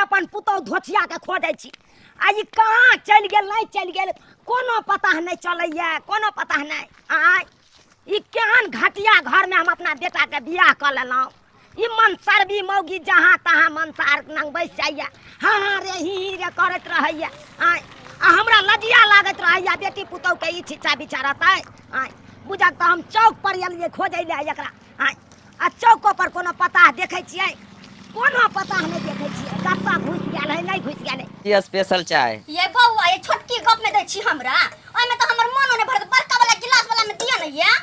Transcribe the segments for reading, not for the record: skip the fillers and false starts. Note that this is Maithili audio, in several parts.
अपन पुतहु धोछिया के खोजै छी आ ई कहाँ चलि गेल नहि चलि गेल कोनो पता नहि चलैए कोनो पता नहि आँय ई केहन घटिया घरमे हम अपना बेटाके बियाह कऽ लेलहुँ ई मनसरबी मौगी जहाँ तहाँ मनसार नंग बैस जाइए हाँ हाँ रे ही ही रे करैत रहैए आँय आ हमरा लजिया लागैत रहैए बेटी पुतहुके ई छिच्छा बिछा रहतै आँय बुझक तऽ हम चौक पर एलियै खोजै लए एकरा आँय आ चौको पर कोनो पता देखै छियै कोनो पता नहि देखै छियै कतऽ घुसि गेल है नहि घुसि गेल है ये स्पेशल चाय ये बौआ ये छोटकी गप में दै छी हमरा ओहिमे तऽ हमर मनो नहि भरत बड़का वाला गिलास वाला में दिअ ने ये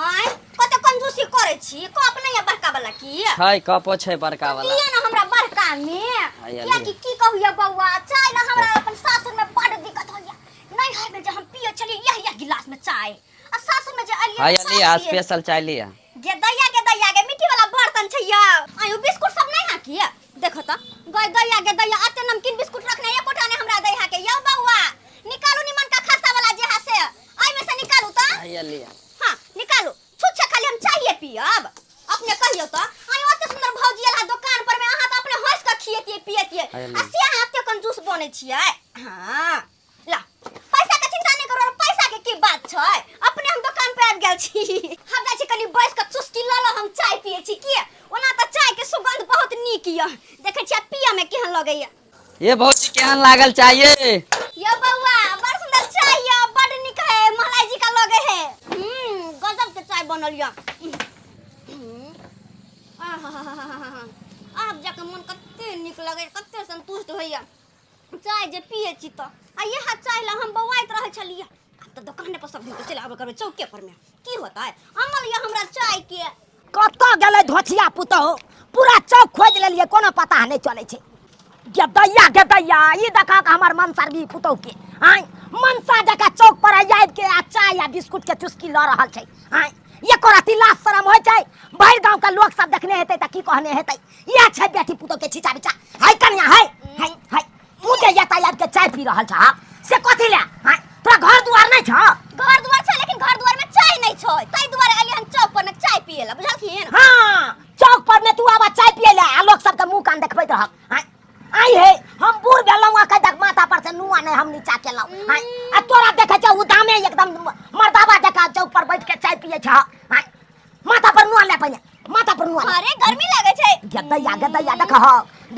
आँय कते कंजूसी करै छी कप नहि ये बड़का वाला की छै कपो छै बड़का वाला दिअ ने हमरा बड़का में आइए, कियाकि लिअ। की कहू ये बौआ चाय ला हमरा अपन सासुर में बड़ दिक्कत होइया नैहर में जे हम पियै छलियै यह यह गिलास में चाय आ सासुर में जे अलियै हाय तऽ लिया सास पियै। स्पेशल चाय लिया गे दैया गे दैया गे मिट्टी वाला बर्तन छै यौ आयो बिस्कुट सब नहीं हा की देखो त गय दैया गे दैया अते नमकीन बिस्कुट रखने एकोटा ने हमरा दै हा के यौ बौआ निकालू निमन का खासा वाला जे हा से एहि में से निकालू त हाय लिया हां निकालू छुच्छा खाली हम चाहिए पियब अपने कहियो त आयो अते सुंदर भौजी आयल हा दुकान पर में अहाँ त अपने हंस के खियतिए पियतिए आय आ लिया। से अहाँ अते कंजूस बनै छियै हां ला पैसा के चिंता नहीं करो पैसा के की बात छै अपने हम दुकान पे आबि गेल छी हम जाइ छी कनी बैस के चुस्की लऽ लऽ हम चाय पिए छी की ओना तऽ चाय के सुगंध बहुत नीक यऽ देखै छियै पिए में केहन लगैया ये भौजी केहन लागल चाय ये यो बौआ बड़ सुंदर चाय यऽ बड़ नीक है मलाई जी का लगे है गजब के चाय बनल यऽ आहाहाहा। आब जाके मन कते नीक लगैया कते संतुष्ट होइया चाय जे पिए छी तऽ आ इएह चाय लए हम बौआइत रहै छलियै आब तऽ दोकाने पर सब दिन चलि आबे करबै चौके पर मे की होतै अमल यऽ हमरा चाय के कतऽ गेलै धोछिया पुतहु पूरा चौक खोजि लेलियै कोनो पता नहि चलै छै गेदैया गेदैया ई देखा के हमर मनसरबी पुतहु के आँय मनसा जकाँ चौक पर आबि के आ चाय आ बिस्कुट के चुस्की लऽ रहल छै आँय एको रति लाज शरम होइ छै भरि गाँव के लोक सब देखने हेतै तऽ की कहने हेतै इएह छै बेटी पुतोह के छिचा बिचा है कनिया है है है तू जे यातायात के चाय पी रहल छह से कथी ले हैं तोरा घर दुआर नहीं छह घर दुआर छै लेकिन घर दुआर में चाय नहीं छै ताहि दुआरे एलियै हम चौक पर ने चाय पिए ला बुझलखिन हाँ चौक पर में तू आवा चाय पिए ले आ लोग सबके मुंह कान देखबैत रह हैं आई हे हम बूढ़ भेलहुँ आ कह माथा पर से नुआ नहीं हम नीचा केलहुँ हैं आ तोरा देखै छै उदामे एकदम मर्दाबा जकाँ चौक पर बैठ के चाय पिए छह हैं माथा पर नुआ ले पहिने माथा पर नुआ ले। अरे गर्मी लागे छै गदैया गदैया देखह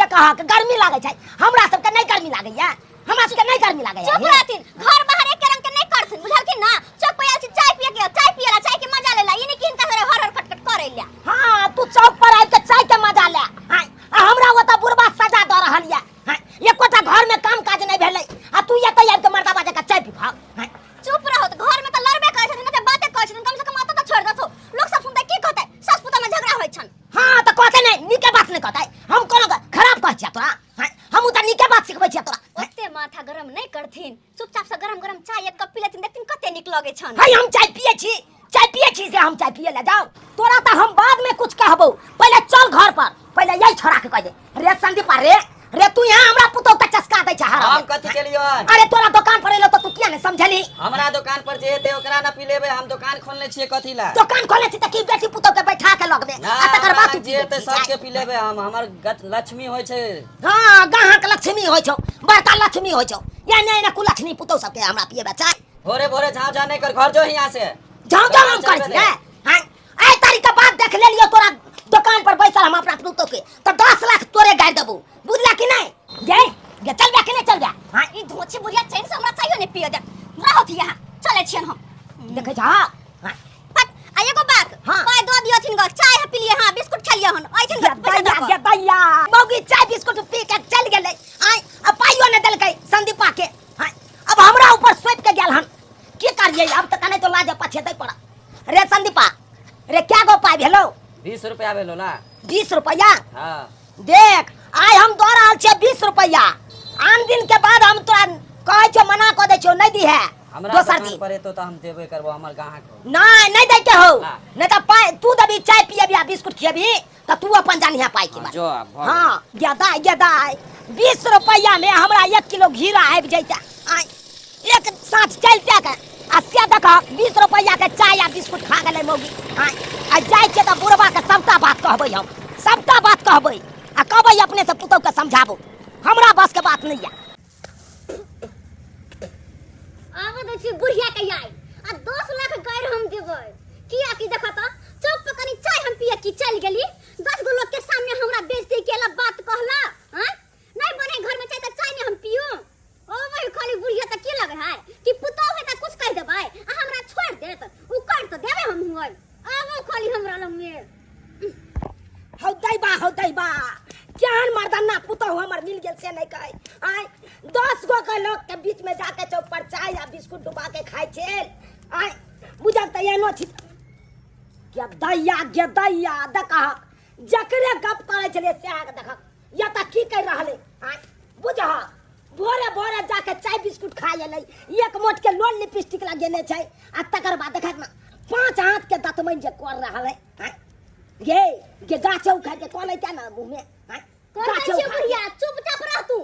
देखह के गर्मी लागै छै हमरा सबके नहि गर्मी लागैया हमरा सबके नहि गर्मी लागैया चुप रहथिन घर बाहर एक रंग के नहीं करथिन बुझलखिन ना चौक पर आयल छी चाय पिए के चाय पिए ला चाय के मजा ले ला ई नहीं कि हिनका घरे हर हर खटखट करे ला हाँ तू चौक पर आबि के चाय के मजा ले हाँ आ हमरा ओतऽ बुढ़बा सजा दऽ रहल यऽ हाँ एकोटा घर में काम काज नहि भेलै आ तू एतऽ आबि के मर्दाबा जकाँ चाय पीबहक हाँ चुप रहो तो घर में तो लड़बे करै छथिन त बाते करै छथिन कम से कम अतऽ त छोड़ दथो लोग सब सुनतै की कहतै सास पुतोह में झगड़ा होइ छन हाँ तऽ कहतै नहि नीके बात नहि कहतै हम कोनो खराब कहै छियै तोरा हाँ हम तऽ नीके बात सिखबै छियै तोरा ओते माथा गरम नहीं करथिन चुपचाप से गरम गरम चाय एक कप पी लेथिन देखथिन कते नीक लगै छन है हम चाय पिए छी चाय पिए छी से हम चाय पिए ले जाओ तोरा तऽ हम बाद में कुछ कहबो पहिले चल घर पर पहिले यही छोड़ा के कह दे रे संदीपा रे रे तू यहाँ हमरा पुतोह के चस्का दै छै हरा हम कथी केलियन अरे तोरा दुकान पर एलो तो तू किया नहीं समझली हमरा दुकान पर जे हेतै ओकरा ना पिलेबै हम दुकान खोलने छियै कथी ला दुकान खोले छी त की बेटी पुतोह के बैठा के लगबे ना आ तकर हमरा बाद तू लग जे हेतै सबके पिलेबै हम हमर लक्ष्मी होइ छै हां गाहक लक्ष्मी होइ छौ बड़का लक्ष्मी होइ छौ या नहीं ना कुलक्ष्मी पुतोह सबके हमरा पिएबे चाय भोरे भोरे झाँव झा नहीं कर घर जो यहाँ से जाऊं जाऊं हम करै छी रे हां आइ तारीख के बाद देख लेलियो तोरा दुकान पर बैसल हम अपना पुतोह के त 10 लाख तोरे गाड़ि देबो बुझला कि नहीं गे गे चल बे कि नहीं चल बे हां ई धोछी बुढ़िया चैन से हमरा चाहियो नहीं पिए दे रहत यहाँ चले छियन हम देखै छ हां फट आ एगो बात हाँ। पाय दऽ दियथिन ग चाय है पिलिए हां बिस्कुट खेलिए हन अइथिन ग पैसा दैया दऽ गे दैया मौगी चाय बिस्कुट पी के चल गेलै आय आ पाइयो नहि देलकै संदीपा के आय अब हमरा ऊपर सौंप के गेल हन की करियै अब तऽ कने तो लाज पछे दै पड़त रे संदीपा रे क्या गो पाइ भेलौ 20 रुपया भेलो ना 20 रुपया हाँ देख आइ हम दऽ रहल छियै 20 रुपया आन दिन के बाद हम तोरा कहै छियौ मना कऽ दै छियौ नहि दिहे हमरा दोसर दुकान दिन पर एतो तऽ हम देबे करबो हमर गाहक हो नहीं नहीं दै के हो हाँ। नहीं तऽ पाइ तू देबी चाय पियबी आ बिस्कुट खियबी तऽ तू अपन जानिहे पाइ के हाँ, बारे जो आब भऽ गेल। हाँ गेदाय गेदाय 20 रुपया में हमरा एक किलो घीरा आबि जैते आइ एक साँझ चलते के आ से देख 20 रुपया के चाय आ बिस्कुट खा गेलै मौगी आइ आ जाइ छियै तऽ बुढ़बा के सबटा बात कहबै हम सबटा बात कहबै आ कहबै अपने से पुतहु के समझाबू। मर्दाना पुतहु हमर मिल गेल से नहि कहै। आय 10 गो के लोग के बीच में जाके चौक पर चाय आ बिस्कुट डुबा के खाइ छै। आय बुझल तऽ एहनो छी गे दैया, गे दैया, देखहक जकरे गप करै छलियै सएह के देखहक या तऽ की कहि रहलै। आय बुझहक भोरे भोरे जाके चाय बिस्कुट खा एलै, एक मोट के लोल लिपस्टिक लगेने छै आ तकर बाद देखहक ने 5 हाथ के दतमनि जे कर रहल है। आय गे गे गाछे उखाड़ के कऽ लैते ने मुँह में। आय कर दै गाछे छियै उखाड़ के। बुढ़िया, चुपचाप रह तू।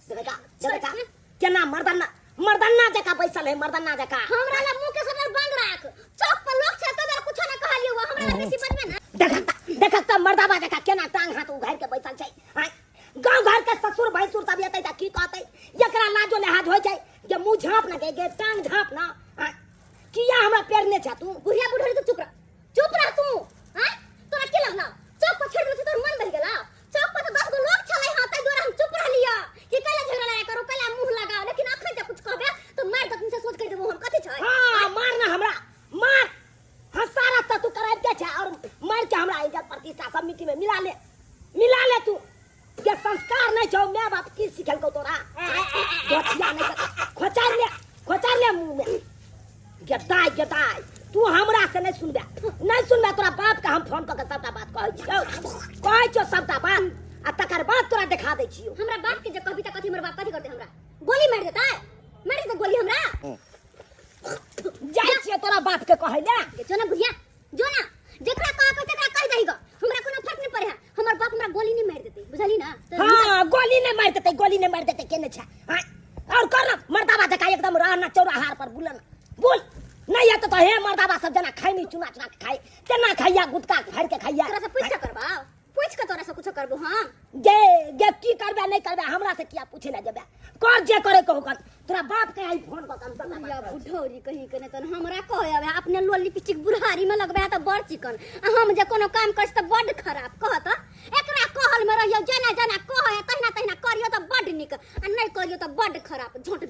देखा देखा केना मर्दाना मर्दाना जकाँ बैसल है, मर्दाना जकाँ। हमरा लग मुँह के सदर बंद राख, चौक पर लोग छै तो कुछो ना कहलियो, हमरा लग बेसी बजबे ना। देखत देखत त मर्दाबा जकाँ केना टांग हाथ उघारि के बैसल छै। आँय गाँव घर के ससुर भैंसुर सब एतै त की कहतै? एकरा लाजो लिहाज होइ छै जे मुँह झाँप ना गे, गे टांग झाँप ना। आँय किया हमरा पेरने छै तू? बुढ़िया बुढ़री तू चुप रह, चुप रह तू। आँय तोरा की लगलौ? चौक पर छोड़ देलौ तोर मन बहि गेलौ? चौक पर तो 10 गो लोग छलै हां, ताहि दुआरे हम चुप रहलियै कि कैला झगड़ा लड़ाई करू, कैला मुंह लगाओ, लेकिन अखन जे कुछ कहबे तो मार दतनी से सोच कर देबो हम। कथी छै? हां मार ना हमरा, मार। हां सारा त तू कराइते छै और मार के हमरा इज्जत प्रतिष्ठा सब मिट्टी में मिला ले, मिला ले तू। के संस्कार नहीं छौ, my बाप की सिखेलकौ तोरा? गोछिया नहीं खोचार ले, खोचार ले मुंह में। गेदाय गेदाय तू हमरा से नहीं सुनबे, नहीं सुनबे तोरा बाप के हम फोन क के सबटा बात कहै छियौ, कहै छियौ सबटा बात आ तकर बाद तोरा देखा दै छियौ। हमरा बाप के जे कहबी त कथी हमर बाप कथी करतै? हमरा गोली मारि देतै, मारि देतै गोली हमरा। जाइ छियै तोरा बाप के कहै ले। गे जो ना बुढ़िया, जो ना, जेकरा कह के तेकरा कहि दही ग, हमरा कोनो फर्क नहीं पड़े है, हमर बाप हमरा गोली नहीं मारि देतै, बुझली ना? तो हां गोली नहीं मारि देतै, गोली नहीं मारि देतै केने छै? हां और कर ना मर्दाबा जका एकदम रहना चौराहार पर बोल ना, बोल नहीं है तो हे मर्दाबा सब जना खाई नहीं चुना चुना के खाई तेना खाइया गुटका फाड़ के खाइया। तोरा से पूछ के करबा, पूछ के तोरा से कुछो करबो हम? गे गे की करबे नहीं करबे हमरा से किया पूछे ला जेबे? कर जे करे कहू कर, तोरा बाप के आई फोन क के हम सबटा बात बुढ़िया कहै छी। बुढ़ौरी कहीं के नहीं तहन हमरा कहै आबै, अपने लोल लिपस्टिक बुढ़ारी में लगबै त बड़ चिकन, आ हम जे कोनो काम करै छी त बड खराब कहत। एकरा कहल में रहियो, जेना जेना कहै तहिना तहिना करियो त बड नीक, आ नहीं करियो त बड खराब। झोंट